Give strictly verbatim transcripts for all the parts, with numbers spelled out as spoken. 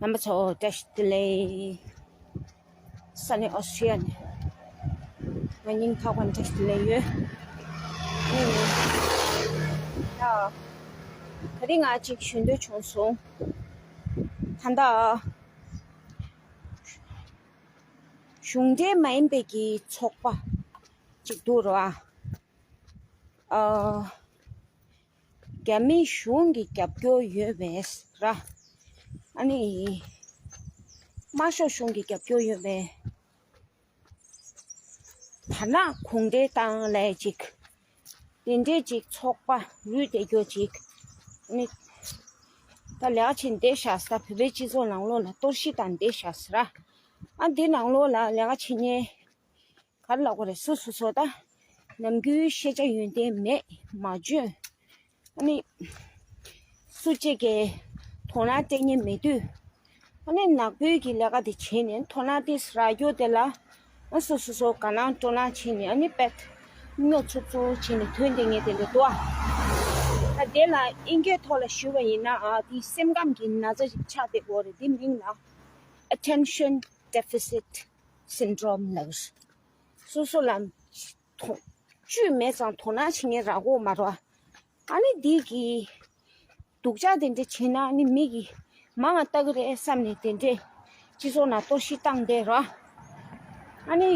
རྣམ་པ་ཚོ་བཀྲ་ཤིས་བདེ་ལེགས། ས་གནས་ཨོ་སི་ཀྲི་ཡ་ནས་ང་སྙིང་ཐག་པ་ནས་བཀྲ་ཤིས་བདེ་ལེགས་ཡོད། ཨེ། ད་ག་རེ་ང་གཅིག་ཞུ་འདོད་བྱུང་སོང་། ད་ལྟ་གཞུང་འབྲེལ་མ་ཡིན་པའི་གི་ཚོགས་པ་གཅིག་འདུག་ར། ཨ། རྒྱ་མི་གཞུང་གི་རྒྱབ་སྐྱོར་ཡོད་པའི་ར། ཨ་ནི། དམར་ཤོག་གཞུང་གི་རྒྱབ་སྐྱོར་ཡོད་པའི་དར་ནག་གུང་ཁྲན་ཏང་ལབ་ཅིག་དེ་འདྲའི་ཅིག་ཚོགས་པ་རུད་དེ་རྒྱུ་ཅིག་ཨ་ནི། ད་ལས་ཀ་བྱེད་བསྡད་ཤག་ས། བོད་པའི་སྤྱི་ཚོགས་ནང་ལོགས་ལ་གཏོར་བཤིག་བཏང་བསྡད་ཤག་ས་ར། ཨ་འདི་ནང་ལོགས་ལ་ལས་ཀ་བྱེད་མཁན་ག་རེ་ལབ་དགོས་རེད། སོ་སོ་སོ་ད་ནམ་རྒྱུན་ཤེས་བྱ་ཡོན་ཏན་མེད་མ་འཇོན། ཨ་ནི། སུ་གཅིག་གིས་དོ་སྣང་སྤྲད་མཁན་མེད་དུས། ཨ་ནི་ནག་པོའི་གི་ལས་ཀ་དེ་བྱས་ནས་དོ་སྣང་དེ་རག་རྒྱུ་དེ་ལ། ཨ་སོ་སོ་སོ་དགའ་སྣང་སྤྲོ་སྣང་བྱས་ནས་ཨ་ནི་དཔེ་སྨྱོ་ཚུབ་ཚུབ་བྱས་ནས་ཐོན་བསྡད་མཁན་དེ་འདྲ་འདུག་ཨ། ད་དེ་ལ་ཨིན་སྐད་ཐོག་ལ་ཞུ་བ་ཡིན་ན་ཨ་དེ་སེམས་ཁམས་ཀྱི་ན་ཚ་ཞིག་ཆགས་བསྡད་ཡོད་རེད། དེ་མིང་ལ་Attention Deficit Syndrome ལབ། སོ་སོ་ལ་དོ་བཅུད་མེད་ཙང་དོ་སྣང་བྱེད་མཁན་རག་གི་མ་རེད། ཨ་ནི་འདི་གི་སྡུག་ཅག་དེ་འདྲ་བྱས་ན་ཨ་ནི་མི་གིས་མང་ང་ལྟ་གི་རེད་བསམ་ནས་དེ་འདྲས་སྤྱི་ཚོགས་ནང་གཏོར་བཤིག་བཏང་བསྡད་ར། ཨ་ནི་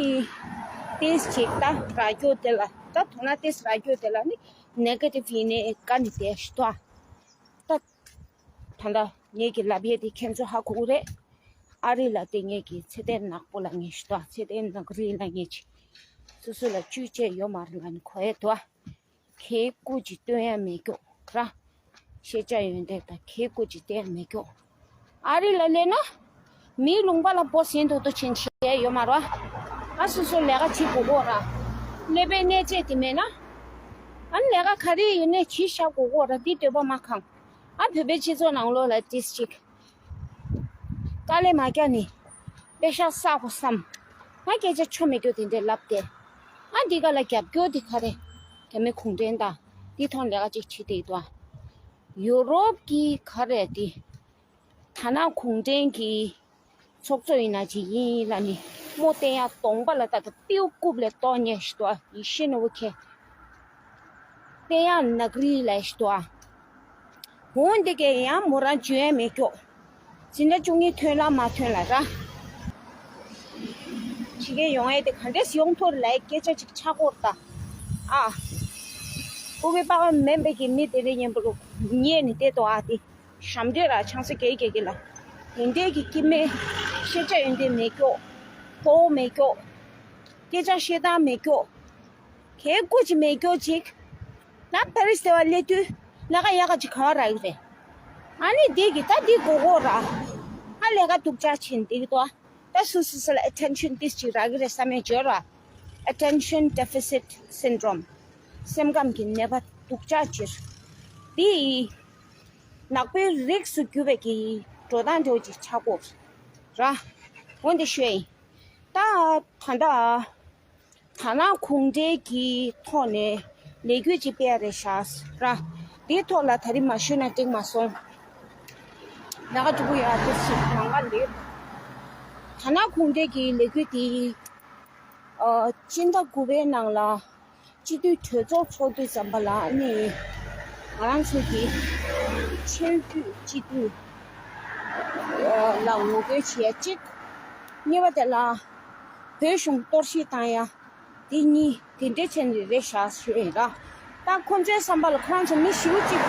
ཏོག་ཙམ་ཅིག་ད་རག་རྒྱུ་དེ་ལ་ད་དོ་སྣང་ཏོག་ཙམ་རག་རྒྱུ་དེ་ལ་ནི་ནེ་གེ་ཊིབ་ཡིན་ནའི་དགའ་ནས་བསྡད་ཤི་ཏོ། ད་ད་ལྟ་ངེད་ཀྱི་ལབ་ཡས་དེ་ཁྱེད་ཚོ་ཧ་གོ་གི་རེད། ཨ་རི་ལ་བསྡད་མཁན་གྱི་ཚེ་བརྟན་ནག་པོ་ལབ་མཁན་ཞིག་འདུག་ཚེ་བརྟན་ནག་རིལ་ལབ་མཁན་ཅིག་སོ་སོ་ལ་བཅུད་བཅས་ཡོད་མ་རེད་ལབ་ནས་གོ་ཡས་འདུག་ཁའི་སྐུ་ཅིག་སྟོན་ཡ་མེད་ཀྱོག་ར། ཤེས་བྱ་ཡོན་ཏན་དང་ཁའི་སྐུ་ཅིག་སྟོན་ཡ་མེད་ཀྱོག་ཨ་རི་ལ་སླེབས་ན། མིའི་ལུང་པ་ལ་སྤོ་ཟིན་ཏོག་ཏོ་ཕྱིན་བྱས་ཡོད་མ་རེད། ཨ་སོ་སོ་ལས་ཀ་བྱེད་དགོས་གོ་ར། སླེབས་པའི་གནས་བཅས་དེ་མེད་ན། ཨ་ནི་ལས་ཀ་ག་རེ་ཡོད་ནས་བྱེད་བཞག་དགོས་གོ་ར། འདི་འདོད་པ་མ་ཁེངས། ཨ་བོད་པའི་སྤྱི་ཚོགས་ནང་ལོགས་ལ་ཏོག་ཙམ་ཅིག་དཀའ་ལས་མ་རྒྱག་ནས་པེ་ཤག་བསགས་དགོས་བསམ། ང་སྐད་ཆ་ཆོ་མེད་རྒྱུ་དེ་འདྲས་ལབ་སྟེ། ཨ་འདི་ག་ལ་རྒྱབ་སྐྱོར་དེ་ག་རེ། རྒྱ་མི་གུང་ཁྲན་ཏང་འདི་ཐོག་ལས་ཀ་ཅིག་བྱེད་དེ་འདུག་ཡུ་རོབ་ཀྱི་ག་རེ་དེ། དར་ནག་གུང་ཁྲན་གྱི་ཚོགས་གཙོ་ཡིན་ན་ཅིག་ཡིན་ལབ་ནས་མོ་བསྟན་ཡག་གདོང་པ་ལ་ད་ལྟ་པིའུ་རྐུབ་ལས་གཏོར་ཉེ་ཞིག་འདུག་ཡེ་ཤེས་ནོར་བུ་ཁྱེད། བསྟན་ཡག་ནག་རིལ་ལ་ཞིག་འདུག་འོང་འདི་གས་ཡང་མོ་རང་འཇོན་ཡ་མེད་ཀྱོག་འཛིན་གྲྭ་བཅུ་གཉིས་ཐོན་ལ་མ་ཐོན་ལ་ར། ཕྱི་རྒྱལ་ཡོང་ཡས་དེ་ག་འདྲས་ཡོང་ཐུབ་ལ་སྐད་ཆ་ཅིག་ཆགས་ཀྱོག་ད། ཨ། ཨུ་པའི་པ་ཕ་མེད་པའི་གི་མི་དེ་རིགས་ཉན་པོ་ལུག་ཉན་ནི་དེ་དོ་ཨ་དེ། ཞབས་འདྲེ་ར་ཆང་ས་གེ་གེ་གེ་ལ། དེ་འདྲས་ཀྱི་སྐྱེ་དམན། ཤེས་བྱ་ཡོན་ཏན་མེད་ཀྱོག་གོ་བོ་མེད་ཀྱོག་སྐད་ཆ་བཤད་སྟངས་མེད་ཀྱོག་གལ་སྐུ་ཅིག་མེད་ཀྱོག་ཅིག་ད་ཕ་རི་སི་དེ་བ་སླེབས་དུས་ལས་ཀ་ཡག་ག་ཅིག་ག་བ་རག་གི་རེད། ཨ་ནི་འདི་གི་ད་འདི་གོ་གོ་ར། ཨ་ལས་ཀ་སྡུག་ཅག་ཕྱིན་འདི་གི་དོ། ད་སུ་སུ་སུ་ལ་ཨེ་ཊེན་ཤན་ཏིས་ཅིག་རག་གི་རེད་བསམ་ཡས་བརྗོད་ར། Attention Deficit Syndrome། སེམས་ཁམས་ཀྱི་ནད་པ་སྡུག་ཅག་ཅིག་འདི་ནག་པོའི་རིགས་སུ་གྱུར་པའི་གི་འགྲོ་སྟངས་འདྲ་བོ་ཅིག་ཆགས་གོ་ར། འོན་ཏེ་ཤོད་ཡིན། ད་ད་ད། དར་ནག་གུང་ཁྲན་གྱི་ཐོག་ནས་ལས་འགུལ་ཅིག་སྤེལ་རེད་ཤག་ར། དེའི་ཐོག་ལ་ད་རིང་མ་ཞུས་ན་འགྲིག་མ་སོང་། ལས་ཀ་འགྲུབ་ཡག་དེ་ཞིག་མང་ག་ལེ། དར་ནག་གུང་ཁྲན་གྱི་ལས་འགུལ་དེ། ཨ། སྤྱི་ཟླ་དགུ་པའི་ནང་ལ་སྤྱི་འཐུས་གྲོས་ཚོགས་ཚོགས་དུས་ཙམ་པ་ལ་ནི་ང་རང་ཚོ་གི་ཆོས་བརྒྱུད་སྤྱི་འཐུས་ལ་ངོ་རྒོལ་བྱེད་ཡ་གཅིག་གཉིས་པ་དེ་ལ་བོད་གཞུང་གཏོར་བཤིག་བཏང་ཡ། དེ་གཉིས་དེ་འདྲའི་ཆེད་ནས་རེད་ཤག་ཞུ་ཡིན་ར། ད་ཁོང་ཚོའི་བསམ་པ་ལ་ཁོ་རང་ཚོ་མི་ཞེ་པོ་ཅིག་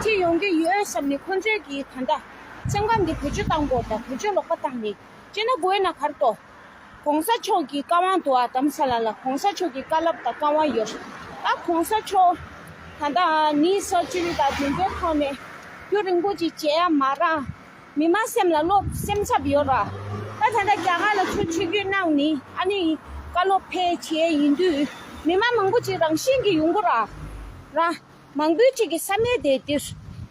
ཁྲིད་ཡོང་གི་ཡོད་བསམ་ནས་ཁོང་ཚོའི་གི་ད་ལྟ་སེམས་ཁམས་འདི་བེད་སྤྱོད་བཏང་དགོས་དང་བེད་སྤྱོད་ལོག་པ་བཏང་ནས་སྤྱིར་ན་དགོས་ན་གར་ཏོ། ༸གོང་ས་མཆོག་གི་བཀའ་དབང་འདུག་ཨ། དྷ་རམ་ས་ལ་ལ་༸གོང་ས་མཆོག་གི་བཀའ་སློབ་དང་བཀའ་དབང་ཡོད། ད་༸གོང་ས་མཆོག་ད་ལྟ་ནི་སར་ཇི་རི་དང་དེ་འདྲའི་ཐོག་ནས་རྒྱུན་རིང་པོ་ཅིག་བྱེད་ཡ་མ་རག་མི་མང་སེམས་ལ་བློ་སེམས་འཚབ་ཡོད་ར། ད་ད་ལྟ་རྒྱ་གར་ལ་ཚུར་ཆིབས་བསྒྱུར་གནང་ནི་ཨ་ནི་བཀའ་སློབ་ཕེབས་བྱས་ཡིན་དུས་མི་མང་མང་པོ་ཅིག་རང་བཞིན་གྱིས་ཡོང་གི་ར། ར། མང་པོའི་ཅིག་གི་བསམ་ཡས་དེ་དུས་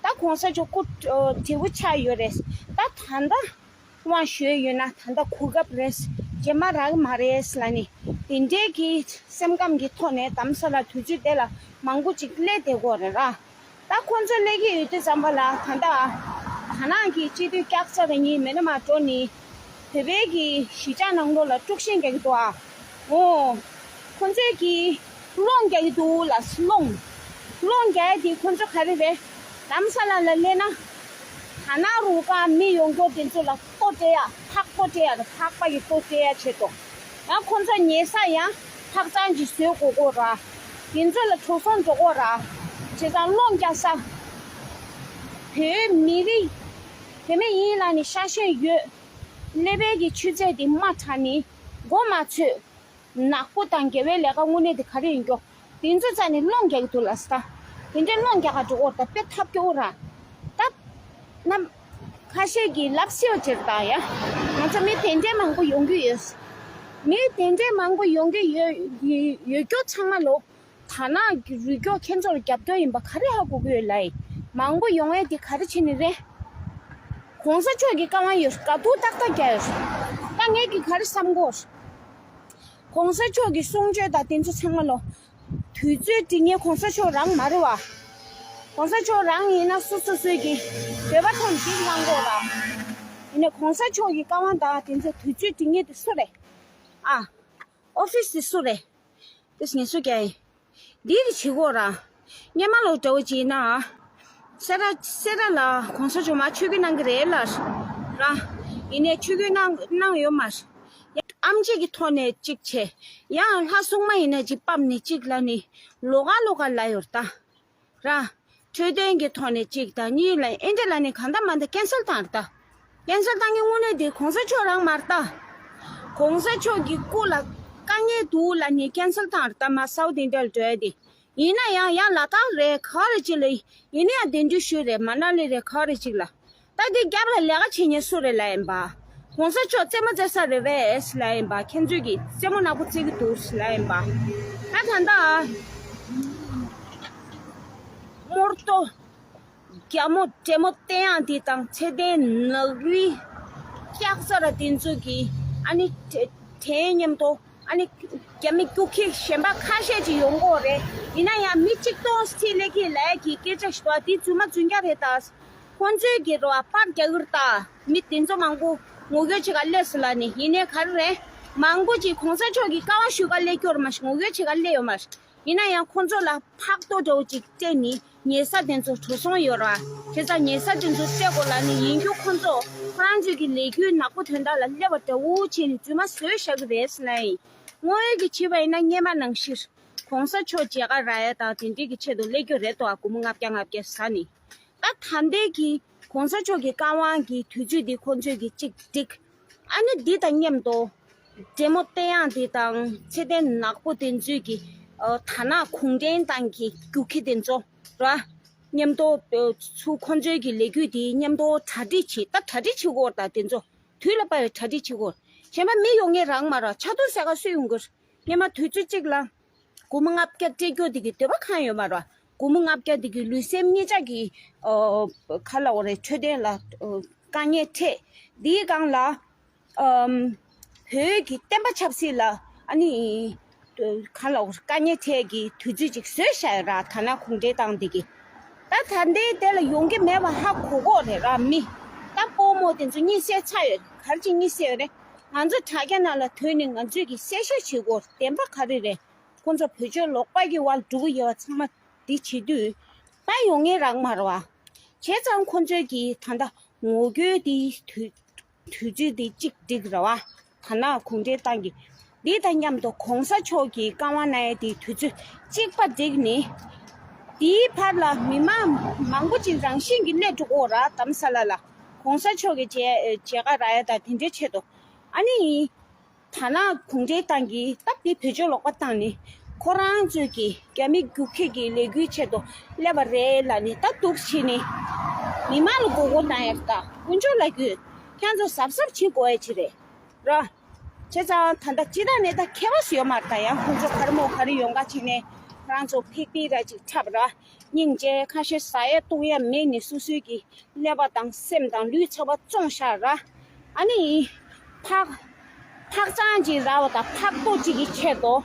ད་༸གོང་ས་མཆོག་སྐུ་བགྲེས་པོ་ཆགས་ཡོད་རེད། ད་ད་ལྟ་དབང་ཞུས་ཡོད་ན་ད་ལྟ་གོ་སྐབས་རེད། རྗེས་མ་རག་གི་མ་རེད་ལབ་ནི་དེ་འདྲའི་གི་སེམས་ཁམས་ཀྱི་ཐོག་ནས་དྷ་རམ་ས་ལ་དུས་ཚོད་དེ་ལ་མང་པོ་ཅིག་སླེབས་བསྡད་ཀྱི་ཡོད་རེད་ར། ད་ཁོང་ཚོ་སླེབས་ཀྱི་ཡོད་དུས་ཙམ་པ་ལ་ད་ལྟ་ དར་ནག་གི་སྤྱི་འཐུས་སྐྱག་རྫ་རེ་གཉིས་མེ་ན་མ་འགྲོ་ནི། བོད་པའི་གི་གཞིས་ཆགས་ནང་ལོགས་ལ་དཀྲུག་ཤིང་རྒྱག་གི་འདུག་ཨ། འོ། ཁོ་ཚོས་གི་སློང་རྒྱག་གི་འདུག་ལ་སློང་། སློང་རྒྱག་ཡ་དེ་ཁོ་ཚོ་ག་རེ་རེད། དྷ་རམ་ས་ལ་ལ་སླེབས་ན། དར་ནག་རུ་ཁག་མི་ཡོང་མཁན་དེ་ཚོ་ལ་ལྟོ་སྤྲད་ཡ། ཕག་པ་སྤྲད་ཡ་དང་ཕག་པ་གི་ལྟོ་སྤྲད་ཡ་ཆེད་དུ། ཡང་ཁོ་ཚོ་ཉལ་ས་ཡང་ལྷག་ཙམ་ཅིག་བཟོས་དགོས་ཀྱི་རེད། དེ་ཚོ་ལ་འགྲོ་སོང་འགྲོ་གི་རེད། བྱས་ཙང་སློང་རྒྱག་ས། བོད་མི་རིགས། བོད་མི་ཡིན་ལབ་ནས་ཤ་ཞེན་ཡོད། ཀླད་པའི་གི་ཆུ་ཚད་དེ་དམའ་དྲགས་ནས་མགོ་མ་ཚོས། ནག་པོ་དང་དགེ་བའི་ལས་ཀ་དངོས་གནས་དེ་ག་རེ་ཡིན་རྒྱུ། དེ་ཚོ་རྩ་ནས་སློང་རྒྱག་གི་འདུག་ལ་ས། དེ་འདྲའི་སློང་རྒྱག་ག་འགྲོ་གི་རེད་ད། དཔེ་ཐབས་སྐྱོ་བོ་ར། ད། ནམ། ཁ་ཤས་ཀྱིས་ལབ་སྲིད་པ་ཅིག་རེད་ད་ཡ། ང་ཚོ་མི་དེ་འདྲའི་མང་པོ་ཡོང་གི་ཡོད། མི་དེ་འདྲའི་མང་པོ་ཡོང་གི་ཡོད་ཡོད་རྒྱུ་ཚང་མ་ལོ། དར་ནག་གི་རུས་རྒྱུ་ཁྱེད་ཚོར་རྒྱབ་སྐྱོར་ཡིན་པ་ག་རེ་ཧ་གོ་གི་ཡོད་ལབ་ཡིན། མང་པོ་ཡོང་ཡས་དེ་ག་རེ་བྱས་ནས་རེད། གོང་ས་མཆོག་གི་བཀའ་དབང་ཡོད། དཀའ་སྡུག་ཏག་ཏག་རྒྱག་ཡོད། ད་ངས་ཀྱིས་ག་རེ་བསམ་གོ། གོང་ས་མཆོག་གི་གསུང་ཆོས་དང་དེ་ཚོ་ཚང་མ་ལོ། དུས་ཚོད་འགྲིག་མཁན་གོང་ས་མཆོག་རང་མ་རེད་བ། གོང་ས་མཆོག་རང་ཡིན་ན་སོ་སོ་སོའི་གི་འདོད་པ་ཐོག་ནས་འགྲིག་གནང་དགོས་ར། ཡིན་ནའི་གོང་ས་མཆོག་གི་བཀའ་དབང་དང་དེ་ཚོ་དུས་ཚོད་འགྲིག་མཁན་དེ་སུ་རེད། ཨ། ཨོ་ཕིས་དེ་སུ་རེད། དེ་ངས་སུ་རྒྱག་ཡིན། འདི་གི་བྱེད་དགོས་ར། སྔོན་མ་ལོ་འདྲ་བོ་ཅིག་ཡིན་ན། སེ་ར་སེ་ར་ལ་གོང་ས་མཆོག་མར་ཆོས་བརྒྱུད་གནང་གི་རེད་ལ། ར། ཡིན་ནའི་ཆོས་བརྒྱུད་གནང་གནང་ཡོད་མ་རེད། ཡང་ཨེམ་ཆི་གི་ཐོག་ནས་གཅིག་བྱས། ཡང་ལྷ་སྲུང་མ་ཡིན་ན་གཅིག་ཕབ་ནས་གཅིག་ལབ་ནས་ལོགས་ཀ་ལོགས་ཀ་ལབ་ཡོད་རེད་ད། ར། འཕྲོད་བསྟེན་གྱི་ཐོག་ནས་གཅིག་དང་གཉིས་ལ་ཨེ་འདྲ་ལབ་ནས་གང་ལྟར་མ་འདི་ཀན་སེལ་བཏང་རེད་ད། ཀན་སེལ་བཏང་གི་དངོས་གནས་དེ་གོང་ས་མཆོག་རང་མ་རེད་ད། གོང་ས་མཆོག་གི་སྐུ་ལ་དཀའ་ངལ་འདུག་ལབ་ནས་ཀན་སེལ་བཏང་རེད་ད། མ་སའུ་ཐི་ཨིན་ཌི་ཡ་ལ་འགྲོ་ཡ་དེ། ཡིན་ན་ཡང་ཡང་ལ་དྭགས་རེད་ག་རེ་ཅིག་ལ། ཡིན་ན་ཡང་གདན་འདྲེན་ཞུས་རེད་མ་ན་ལི་རེད་ག་རེ་ཅིག་ལ། ད་འདི་རྒྱབ་ལ་ལས་ཀ་བྱེད་མཁན་སུ་རེད་ལབ་ཡིན་པ། གོང་ས་མཆོག་རྩེད་མོ་རྩེ་ས་རེད་པས་ལབ་ཡིན་པ། ཁྱེད་ཚོས་ཀྱིས་རྩེད་མོ་ནག་པོ་རྩེ་གི་འདུག་ལབ་ཡིན་པ། ད་ད་ལྟ་རྨོ་ཏོ། རྒྱ་མོ་འདྲེ་མོ་བསྟན་ཡག་འདི་དང་ཚེ་བརྟན་ནག་རིལ། སྐྱག་རྫ་ར་དེ་ཚོ་གིས་ཨ་ནི་དེ་དེའི་མཉམ་དུ་ཨ་ནི་རྒྱ་མི་རྒྱུག་ཁྱི་གཞན་པ་ཁ་ཤས་ཅིག་ཡོང་གི་ཡོད་རེད། ཡིན་ན་ཡང་མི་གཅིག་སྟོང་ཚིག་ལས་ཀྱི་ལས་ཀྱི་སྐད་ཆ་ཞིག་འདུག་ཨ། དེ་རྫུན་མ་རྫུན་རྐྱང་རེད་ད། ཁོང་ཚོའི་གི་རོ་ཨ་པར་རྒྱག་གི་རེད་ད། མི་དེ་ཚོ་མང་པོ་ངོ་རྒོལ་བྱེད་ག་སླེབས་སོང་ལབ་ནས། ཡིན་ནའི་ག་རེ་རེད། མང་པོ་ཅིག་གོང་ས་མཆོག་གི་བཀའ་དབང་ཞུ་ག་སླེབས་ཀྱི་ཡོད་རེད་མ་གཞི་ངོ་རྒོལ་བྱེད་ག་སླེབས་ཡོད་མ་རེད། ཡིན་ན་ཡང་ཁོང་ཚོ་ལ་ཕག་ཏོ་འདྲ་བོ་ཅིག་སྤྲད་ནས་ཉལ་ས་དེ་ཚོ་བྲོ་སོང་ཡོད་ར། བྱས་ཙང་ཉལ་ས་དེ་ཚོ་སྤྲད་དགོས་ལབ་ནས་ཡིན་རྒྱུ་ཁོང་ཚོ་ཁོ་རང་ཚོའི་གི་ལས་འགུལ་ནག་པོ་དོན་དག་ལ་སླེབས་པ་འདྲ་བོ་བྱས་ནས་རྫུན་མ་བཟོས་བཞག་གི་རེད་ཟེར་ལབ་ཡིན། དངོས་ཡོད་ཀྱི་བྱས་པ་ཡིན་ན་སྔོན་མ་ནང་བཞིན་གོང་ས་མཆོག་མཇལ་ཁ་རག་ཡ་དང་དེ་འདྲའི་གི་ཆེད་དུ་སླེབས་རྒྱུ་རེད་དོ། ཨ་སྒོར་མོ་ལྔ་བརྒྱ་ལྔ་བརྒྱ་ཟ་ནས། ད་ད་ལྟའི་གི་གོང་ས་མཆོག་གི་བཀའ་དབང་གི་དུས་ཚོད་འདི་ཁོང་ཚོས་གི་གཅིག་བསྒྲིགས། ཨ་ནི་འདི་དང་མཉམ་དུ་འདྲེ་མོ་བསྟན་ཡག་འདི་དང་ཚེ་བརྟན་ནག་པོ་དེ་ཚོས་གི་ཨ་དར་ནག་གུང་ཁྲན་ཏང་གི་རྒྱུག་ཁྱི་དེ་ཚོ་ར། མཉམ་དུ་ཨ་ཚུར་ཁོང་ཚོའི་གི་ལས་འགུལ་དེ་མཉམ་དུ་གྲ་སྒྲིག་བྱེད། ད་གྲ་སྒྲིག་བྱེད་དགོས་རེད་ད། དེ་ཚོ་དུས་ལ་བབ་པའི་གྲ་སྒྲིག་བྱེད་དགོས་རེད། གཞན་པ་མི་ཡོང་མཁན་རང་མ་རེད། ཆ་ཐུག་ཟེར་ག་སུ་ཡོང་གི་རེད། སྔོན་མ་དུས་ཚོད་གཅིག་ལ་སྒོར་མོ་ལྔ་བརྒྱ་སྤྲད་རྒྱུ་དེ་གི་འདོད་པ་གང་ཡོད་མ་རེད། སྒོར་མོ་ལྔ་བརྒྱ་དེ་གི་ལུས་སེམས་གཉིས་ཆ་གི་ཨ་ག་ལབ་དགོས་རེད། འཕྲོད་བསྟེན་ལ་ཨ་དཀའ་ངལ་འཕྲད། འདིའི་སྒང་ལ་ཨམ་བོད་ཀྱི་བསྟན་པ་ཆབ་སྲིད་ལ་ཨ་ནི་ཨ་ག་ལབ་དགོས་རེད། དཀའ་ངལ་འཕྲད་ཀྱི་དུས་ཚོད་ཅིག་བཟོས་བཞག་ཡོད་ར། དར་ནག་གུང་ཁྲན་ཏང་དེ་གི། ད་ད་ལྟའི་དེ་ལ་ཡོང་གི་མེད་པ་ཧ་གོ་གོ་རེད་ར། མི་ད་སྤོ་རྨོ་དེ་ཚོ་གཉིད་སད་ཚར་ཡོད་རེད། ག་རེ་ཅིག་གཉིད་སད་ཡོད་རེད། ང་ཚོ་དྲ་རྒྱ་ནང་ལ་ཐོན་ནས་ང་ཚོས་ཀྱི་གསལ་བཤད་བྱེད་དགོས་བདེན་པ་ག་རེ་རེད། ཁོང་ཚོ་བོད་ཆོས་ལོག་པ་གི་བར་འགྲོ་གི་ཡོད་པ་ཚང་མ་འདི་བྱེད་དུས་ད་ཡོང་ངེས་རང་མ་རེད་བ། བྱས་ཙང་ཁོང་ཚོས་ཀྱི་ད་ལྟ་ངོ་རྒོལ་འདི་དུས་དུས་ཚོད་འདི་གཅིག་བསྒྲིགས་རེད་བ། དར་ནག་གུང་ཁྲན་ཏང་གི་འདི་དང་མཉམ་དུ་གོང་ས་མཆོག་གི་བཀའ་དབང་གནང་ཡས་འདི་དུས་ཚོད་གཅིག་པ་བསྒྲིགས་ནས། འདིའི་བར་ལ་མི་མང་མང་པོ་ཅིག་རང་བཞིན་གྱིས་སླེབས་འགྲོ་གི་ཡོད་རེད། དྷ་རམ་ས་ལ་ལ་གོང་ས་མཆོག་གི་མཇལ་མཇལ་ཁ་རག་ཡ་དང་དེ་འདྲའི་ཆེད་དུ། ཨ་ནི་དར་ནག་གུང་ཁྲན་ཏང་གིས་སྟབས་བདེ་བོད་ཆོས་ལོག་པ་བཏང་ནས་ཁོ་རང་ཚོས་ཀྱི་རྒྱ་མི་རྒྱུག་ཁྱི་གི་ལས་འགུལ་ཆེད་དུ་སླེབས་པ་རེད་ལབ་ནས་ད་འདུག་བྱས་ནས་མི་མང་ལ་མགོ་སྐོར་བཏང་ཡ་རེད། ད་དཀོན་མཆོག་ལ་གུས། ཁྱེད་ཚོ་གཟབ་གཟབ་བྱེད་དགོས་ཡ་ཅིག་རེད་ར། བྱས་ཙང་ད་ལྟ་སྤྱི་བཏང་ནས་ད་ཁྱད་པར་ཞིག་ཡོད་མ་རེད། ད་ཡང་ཁོང་ཚོ་ག་རེ་མོ་ག་རེ་ཡོང་ག་བྱས་ནས་ཁོ་རང་ཚོ་ཕིག་པི་ར་ཅིག་འཁྲབ་ར། སྙིང་རྗེ། ཁ་ཤས་ཟ་ཡས་བཏུང་ཡས་མེད་ནས་སོ་སོའི་གི་ཀླད་པ་དང་སེམས་དང་ལུས་ཚང་མ་བཙོང་བཞག་ར། ཨ་ནི་ཕག་ཕག་ཚང་ཅིག་རག་པ་དང་ཕག་ཏོ་ཅིག་གི་ཆེད་དུ་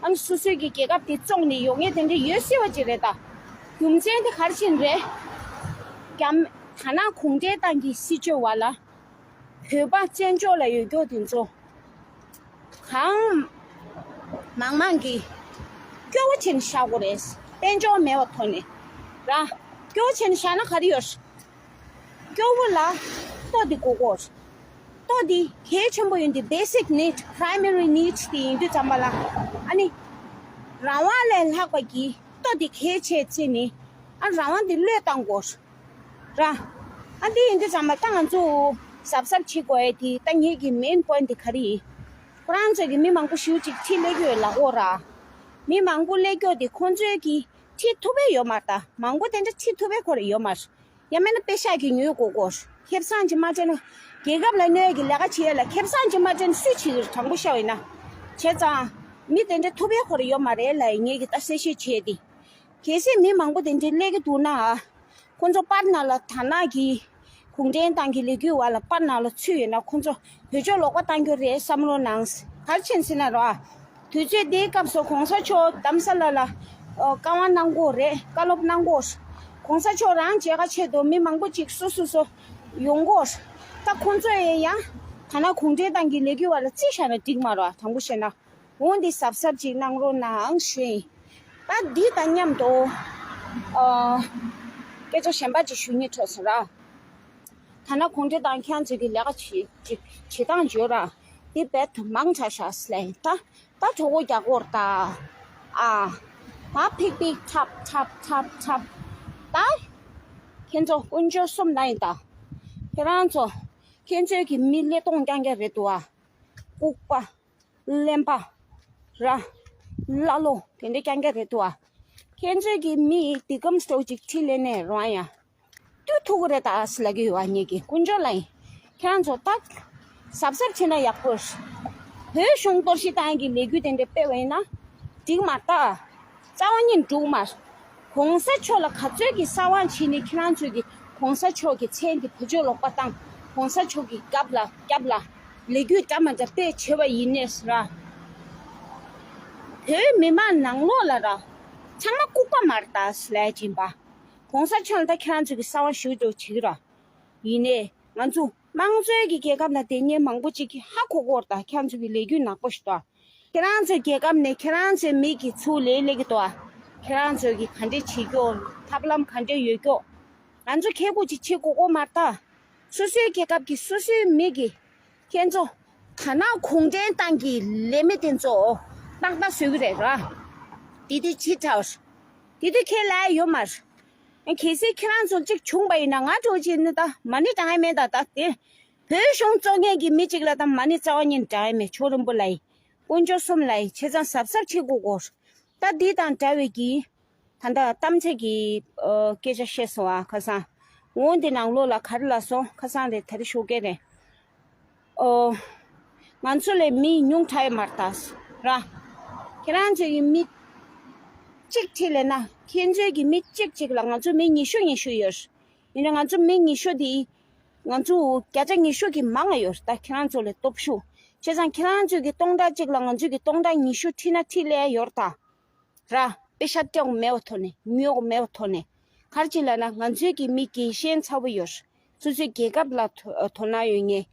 ཨ་ནི་སོ་སོའི་གི་རྒྱལ་ཁབ་དེ་བཙོང་ནས་ཡོང་ཡས་དེ་འདྲ་ཡོད་སྲིད་པ་ཅིག་རེད་ད། རྒྱུ་མཚན་དེ་ག་རེ་ཕྱིན་རེད། རྒྱ་ ད་ནང་གུང་ཁྲན་ཏང་གི་སྲིད་བྱུས་བར་ལ་བོད་པ་བཙན་བྱོལ་ལ་ཡོད་མཁན་དེ་ཚོ་གང་མང་མང་གིས་སྐྱོ་བོ་བྱས་ནས་བཞག་དགོས་རེད། དཔལ་འབྱོར་མེད་པའི་ཐོག་ནས་ར། སྐྱོ་བོ་བྱས་ནས་བཞག་ན་ག་རེ་ཡོད། སྐྱོ་བོ་ལ་ལྟོ་འདི་དགོས་གོ། ལྟོ་འདི་གལ་ཆེན་པོ་ཡིན། འདི་basic need, primary need དེ་ཡིན་དུས་ཙམ་པ་ལ། ཨ་ནི་རང་དབང་ལས་ལྷག་པ་གི་ལྟོ་འདི་གལ་ཆེ་ཚེ་ནི། ཨ་རང་དབང་འདི་བློས་བཏང་དགོས་ར། ཨ་འདི་ཡིན་དུས་ཙམ་པ་ད་ང་ཚོ་གཟབ་གཟབ་བྱེད་དགོས་ཡ་དེ། ད་ངེད་ཀྱི་main point འདི་ག་རེ་ཡིན། ཁོ་རང་ཚོ་གི་མི་མང་པོ་ཞེ་པོ་ཅིག་ཁྲིད་སླེབས་ཀྱི་ཡོད་ལབ་ཀྱི་ཡོད་ར། མི་མང་པོ་སླེབས་ཀྱི་ཡོད་དེ་ཁོང་ཚོའི་གི་ཁྲིད་ཐུབ་པ་ཡོད་མ་རེད། ད་མང་པོ་དེ་འདྲ་ཁྲིད་ཐུབ་པ་ཁོ་རང་ཡོད་མ་རེད། ཡང་མིན་ན་པེ་ཤག་གིས་ཉོ་དགོས་གོ། ཁེ་བཟང་ཅིག་མ་སྤྲད་ན། རྒྱལ་ཁབ་ལ་གནོད་ཀྱི་ལས་ཀ་བྱེད་ཡ་ལ་ཁེ་བཟང་ཅིག་མ་སྤྲད་ན་སུས་བྱེད་ཀྱི་རེད། དྲང་པོ་བཤད་པ་ཡིན་ན། བྱས་ཙང་མི་དེ་འདྲ་ཐུབ་པ་ཁོ་རང་ཡོད་མ་རེད་ལབ་ཡ་ངེད་ཀྱིས་ད་གསལ་བཤད་བྱས་ཏེ། གལ་སྲིད་མི་མང་པོ་དེ་འདྲ་སླེབས་ཀྱི་འདུག་ན། ཁོང་ཚོ་པར་ནང་ལ་ད་ནང་གི་གུང་ཁྲན་ཏང་གི་ལས་འགུལ་བ་ལ་པར་ནང་ལ་ཚུད་ཡོད་ན་ཁོང་ཚོ་བོད་ཕྱོགས་ལོག་པ་བཏང་རྒྱུ་རེད་བསམ་བློ་གནང་། ག་རེ་བྱས་ཟེར་ན་ར། དུས་ཚོད་དེའི་སྐབས་སུ་གོང་ས་མཆོག་རྡ་རམ་ས་ལ་ལ་ཨོ་བཀའ་དབང་གནང་གི་ཡོད་རེད། བཀའ་སློབ་གནང་གི་ཡོད་རེད། གོང་ས་མཆོག་རང་མཇལ་ཁ་ཆེད་དུ་མི་མང་པོ་ཅིག་སོ་སོ་སོ་ཡོང་གི་ཡོད་རེད། ད་ཁོང་ཚོ་ཡང་ཡང་ད་ནང་གུང་ཁྲན་ཏང་གི་ལས་འགུལ་བ་ལ་རྩིས་བཞག་ན་འགྲིག་མ་རེད། དྲང་པོ་བཤད་ན། འོ་འདི་གཟབ་གཟབ་ཅིག་གནང་རོགས་གནང་ཞུ་ཡིན། ད་འདི་དང་མཉམ་དུ་ཨ་སྐད་ཆ་གཞན་པ་ཅིག་ཞུ་སྙིང་བྲོ་སོང་ར། ཐ་ན་གུང་ཁྲན་ཏང་ཁྱེད་རང་ཚོ་གི་ལས་ཀ་བྱེད་བྱེད་བྱེད་སྟངས་བརྗོད་ར། འདི་རྦད་དེ་མང་དྲགས་ཤག་ཟེར་ལབ་ཡིན། ད་ད་གྲོགས་པོ་རྒྱག་གི་ཡོད་རེད་ད། ཨ་ད་ཕིག་ཕིག་འཁྲབ་འཁྲབ་འཁྲབ་འཁྲབ། ད་ཁྱེད་ཚོ་དཀོན་མཆོག་གསུམ་ན་ཡིན་ད། ཁྱེད་རང་ཚོ་ཁྱེད་ཚོའི་གི་མི་ཀླད་སྟོང་རྐྱང་རྐྱང་རེད་འདུག་ཨ། ལྐུགས་པ། གླེན་པ། ར། ཀླ་ཀློ་དེ་འདྲ་རྐྱང་རྐྱང་རེད་འདུག་ཨ། ཁྱེད་ཚོའི་གི་མི་འདི་གམ་སྟོ་ཅིག་ཁྲིད་ལེན་ནས་རང་ཡ། ལྟོས་ཐུབ་ཀྱི་རེད་ད་ཟེར་ལབ་ཀྱི་ཡོད་ཨ། ངེད་ཀྱི་དཀོན་མཆོག་ལ་ཡིན། ཁྱེད་རང་ཚོ་ད་གཟབ་གཟབ་བྱས་ན་ཡག་པོ་རེད། བོད་གཞུང་གཏོར་བཤིག་བཏང་ཡ་གི་ལས་འགུལ་དེ་འདྲ་སྤེལ་བ་ཡིན་ན་འགྲིག་མ་རེད་ད། རྩ་བ་ཉིད་འགྲིག་མ་རེད། གོང་ས་མཆོག་ལ་ག་ཚོད་ཀྱི་བསམ་དབང་བྱས་ནས་ཁྱེད་རང་ཚོས་ཀྱི་གོང་ས་མཆོག་གི་མཚན་དེ་བོད་ཕྱོགས་ལོག་པ་བཏང་། གོང་ས་མཆོག་གི་རྒྱབ་ལ་རྒྱབ་ལ་ལས་འགུལ་འདྲ་མ་འདྲ་སྤེལ་བྱས་པ་ཡིན་ནས་ར། བོད་མི་མང་ནང་ལོགས་ལ་ར། ཚང་མ་ལྐུགས་པ་མ་རེད་ད་ཟེར་ལབ་ཀྱིན་པ། གོང་ས་མཆོག་ལ་ད་ཁྱེད་རང་ཚོས་ཀྱི་བསམ་དབང་ཞུ་འགྲོ་བྱེད་ཀྱི་ར། ཡིན་ནས་ང་ཚོ་དམངས་གཙོའི་གི་རྒྱལ་ཁབ་ནང་བསྡད་མཁན་མང་པོ་ཅིག་གིས་ཧ་གོ་གི་ཡོད་རེད་ད། ཁྱེད་རང་ཚོ་གི་ལས་འགུལ་ནག་པོ་ཞིག་འདུག་ཨ། ཁྱེད་རང་ཚོའི་རྒྱལ་ཁབ་ནས་ཁྱེད་རང་ཚོའི་མི་གིས་ཚུར་ལན་སླེབས་ཀྱི་འདུག་ཨ། ཁྱེད་རང་ཚོ་གིས་ག་འདྲས་བྱེད་རྒྱུ། ཐབས་ལམ་ག་འདྲས་ཡོད་རྒྱུ། ང་ཚོ་ཁེ་གུ་ཅིག་བྱེད་དགོས་ཀྱི་མ་རེད་ད། སོ་སོའི་རྒྱལ་ཁབ་ཀྱི་སོ་སོའི་མི་གིས་ཁྱེད་ཚོ་ད་ནང་གུང་ཁྲན་ཏང་གི་ལས་མི་དེ་ཚོ་ཏག་ཏག་བཟོ་གི་རེད་ར། དེ་དུས་ཕྱི་དྲགས། དེ་དུས་ཁས་ལེན་ཡོད་མ་རེད། གལ་སྲིད་ཁྱེད་རང་ཚོ་གཅིག་བྱུང་པ་ཡིན་ན་ང་འདྲ་བོ་ཅིག་ནི་ད་མ་ཎི་བགྲང་ཡ་མེད་ད། ད་དེ་བོད་གཞུང་གཙོ་འགན་གྱི་མི་གཅིག་ལ་ད་མ་ཎི་རྩ་བ་ཉིད་བགྲང་ཡ་མེད། མཆོག་རིན་པོ་ལ་ཡིན། དཀོན་མཆོག་གསུམ་ལ་ཡིན། བྱས་ཙང་གཟབ་གཟབ་བྱེད་དགོས་གོ། ད་འདི་དང་འདྲ་བའི་གི་ད་ལྟ་གཏམ་ཚེ་གི་ཨ་སྐད་ཆ་བཤད་སོང་ཨ། ཁ་སང་འོ་འདི་ནང་ལོགས་ལ་ག་རེ་ལབ་སོང་། ཁ་སང་རེད། ད་རེས་ཞོགས་ཀས་རེད། ཨོ། ང་ཚོ་ལས་མི་ཉུང་དྲགས་ཡོད་མ་རེད་ད། ར། ཁྱེད་རང་ཚོ་ཡི་མི་གཅིག་ཁྲིད་ལས་ན་ཁྱེད་ཚོའི་གི་མི་གཅིག་གཅིག་ལ་ང་ཚོ་མི་ཉི་ཤུ་ཉི་ཤུ་ཡོད། ཡིན་ན་ང་ཚོ་མི་ཉི་ཤུ་དེ་ང་ཚོ་བརྒྱ་ཆ་ཉི་ཤུ་གི་མང་ང་ཡོད་རེད་ད། ཁྱེད་རང་ཚོ་ལས་སྟོབས་ཤུགས། བྱས་ཙང་ཁྱེད་རང་ཚོའི་གི་སྟོང་ཕྲག་གཅིག་ལ་ང་ཚོའི་གི་སྟོང་ཕྲག་ཉི་ཤུ་ཁྲིད་ན་ཁྲིད་ལས་ཡོད་རེད་ད། ར། པེ་ཤ་སྤྲད་དགོས་མེད་པའི་ཐོག་ནས། ཉོ་དགོས་མེད་པའི་ཐོག་ནས། ག་རེ་བྱས་ལབ་ན་ང་ཚོའི་གི་མི་རྒྱལ་ཞེན་ཚ་པོ་ཡོད། སོ་སོའི་རྒྱལ་ཁབ་ལ་དོ་དོ་སྣང་ཡོད་མཁན།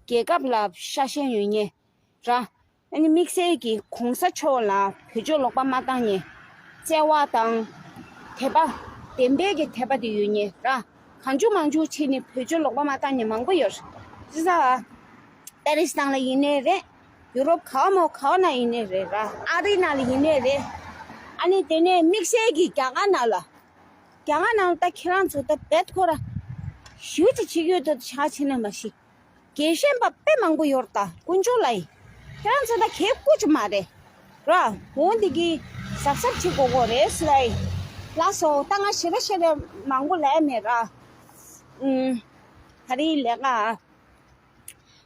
རྒྱལ་ཁབ་ལ་ཤ་ཞེན་ཡོད་མཁན། ར། ཨ་ནི་དམིགས་བསལ་གྱི་གོང་ས་མཆོག་ལ་བོད་ཕྱོགས་ལོག་པ་མ་བཏང་མཁན། བརྩེ་བ་དང་། དད་པ། བདེན་པའི་གི་དད་པ་དེ་ཡོད་མཁན་ར། གང་བྱུང་མང་བྱུང་བྱས་ནས་བོད་ཕྱོགས་ལོག་པ་མ་བཏང་མཁན་མང་པོ་ཡོད། རེད་ས། པེ་རིས་ནང་ལ་ཡིན་ནའི་རེད། ཡུ་རོབ་ག་བ་མོ་ག་བ་ན་ཡིན་ནའི་རེད་ར། ཨ་རི་ནང་ལ་ཡིན་ནའི་རེད། ཨ་ནི་དེ་ནས་དམིགས་བསལ་གྱི་རྒྱ་གར་ནང་ལ། རྒྱ་གར་ནང་ལ་ད་ཁྱེད་རང་ཚོ་ད་རྦད་ཁོ་ར་ཞུ་ཅི་བྱེད་ཀྱི་ཡོད་དོ་ཆ་ཕྱིན་ན་མ་ཤི། རྒྱལ་ཞེན་པ་དཔེ་མང་པོ་ཡོད་རེད་ད། དཀོན་མཆོག་ལ་ཡིན། ཁྱེད་རང་ཚོ་ད་གལ་ཁུ་ཅི་མ་རེད་ར། འོ་འདི་གི་གཟབ་གཟབ་བྱེད་དགོས་གོ་རེད་ཟེར་ལ་ཡིན། ལགས་སོ། ད་ང་ཞེ་དྲག་ཞེ་དྲག་མང་པོ་ལབ་ཡ་མེད་ར། ཨུམ། ད་རིང་ལས་ཀ་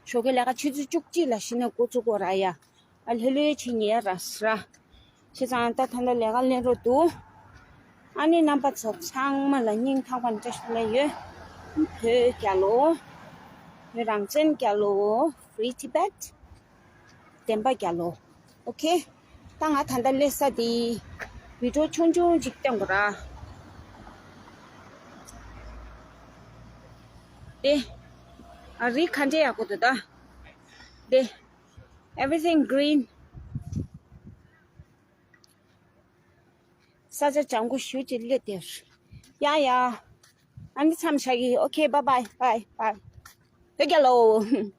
ཞོགས་ཀའི་ལས་ཀ་ཆུ་ཚོད་བཅུ་གཅིག་ལ་གཞི་ནས་འགོ་བཙུགས་དགོས་ར་ཡ། ཨ་ལྷོད་ལྷོད་བྱེད་ཉེ་ར་ཟེར། བྱས་ཙང་ད་ད་ལྟ་ལས་ཀ་ལེན་རོགས་འདུག་ཨ་ནི་རྣམ་པ་ཚོ་ཚང་མ་ལ་སྙིང་ཐག་པ་ནས་བཀྲ་ཤིས་བདེ་ལེགས་ཡོད། བོད་རྒྱལ་ལོ། བོད་རང་བཙན་རྒྱལ་ལོ། Free Tibet། བདེན་པ་རྒྱལ་ལོ། ཨོ་ཁེ། ད་ང་ད་ལྟ་སླེབས་ས་དེ་བི་ཌི་ཡོ་ཆུང་ཆུང་ཅིག་སྟོན་དགོས་ར། དེ། ཨ་རི་ག་འདྲ་ཡག་པོ་འདུག་ད། དེ། Everything green. ས་ཆ་ལྗང་ཁུ་ཞེ་ཅིག་སླེབས་དེར། ཡ་ཡ། ཨ་ནི་མཚམས་བཞག་གི། Okay, bye bye, bye bye. བོད་རྒྱལ་ལོ།